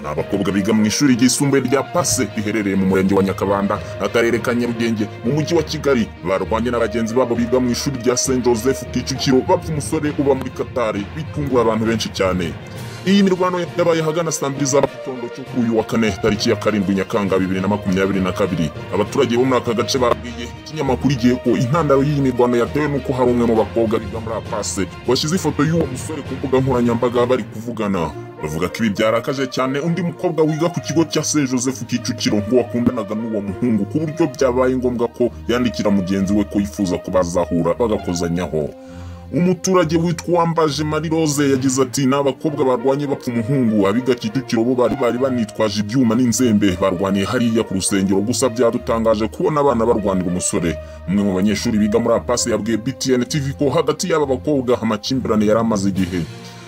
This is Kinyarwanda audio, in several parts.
Ni abakobwa biga mu ishuri ryisumbuye rya Pase riherereye mu murenge wa Nyakabanda, akarere ka Nyarugenge, mu mujyi wa Kigali. Barwanye na bagenzi babo biga mu ishuri rya Saint Joseph Kicukiro bapfa umusore uba muri Katari, bitungura abantu benshi cyane. Iyi mirwano yabaye ahagana saa 2 za gitondo cyo kuri uyu wa kane tariki ya 7 Nyakanga 2022. Abaturage bo muri aka gace babwiye ikinyamakuru Igihe ko intandaro y'iyi mirwano yatewe n'uko hari umwe mu bakobwa biga muri Pase washyize ifoto y'uwo musore ku mbuga nkoranyambaga bari kuvugana. Bavuga ko ibi byarakaje cyane undi mukobwa wiga ku kigo cya Saint Joseph Kicukiro ngo wakundanaga n'uwo muhungu, ku buryo byabaye ngombwa ko yandikira mugenzi we ko yifuza ko bazahura bagakozanyaho. Umuturage witwa Uwambaje Marie Rose yagize ati: "Ni abakobwa barwanye bapfa umuhungu, abiga Kicukiro bo bari banitwaje ibyuma n'inzembe, barwaniye hariya ku rusengero, gusa byadutangaje kubona abana barwanira umusore." Umwe mu banyeshuri biga muri Apase yabwiye BTN TV ko hagati y'aba bakobwa amakimbirane yari amaze igihe.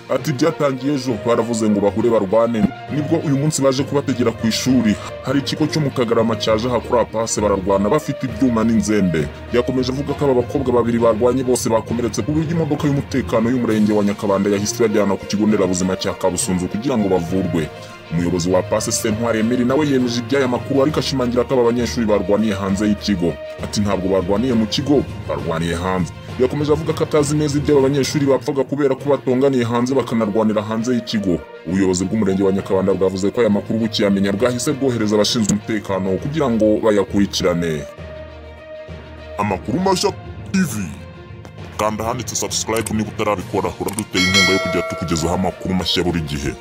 Ati: "Byatangiye ejo, baravuze ngo bahure barwane, nibwo uyu munsi baje kubategera ku ishuri. Hari ikigo cyo mu Kagarama cyaje aha kuri Apase bararwana bafite ibyuma n'inzembe." Yakomeje avuga ko aba bakobwa babiri barwanye bose bakomeretse, ku buryo imodoka y'umutekano y'umurenge wa Nyakabanda yahise ibajyana ku kigo nderabuzima cya Kabusunzu kugira ngo bavurwe. Umuyobozi wa Pase Sentwari Emily nawe yemeje iby'aya makuru, ariko ashimangira ko aba banyeshuri barwaniye hanze y'ikigo. Ati: "Ntabwo barwaniye mu kigo, barwaniye hanze." Yakomeje avuga ko atazi neza ibyo aba banyeshuri bapfaga kubera ko batonganiye hanze bakanarwanira hanze y'ikigo. Ubuyobozi bw'umurenge wa Nyakabanda bwavuze ko aya makuru bukiyamenya bwahise bwohereza abashinzwe umutekano kugira ngo bayakurikirane. Amakuru Mashya TV. Kanda handitse subscribe niba utarabikora, uraduteye inkunga yo kujya tukugezaho amakuru mashya buri gihe.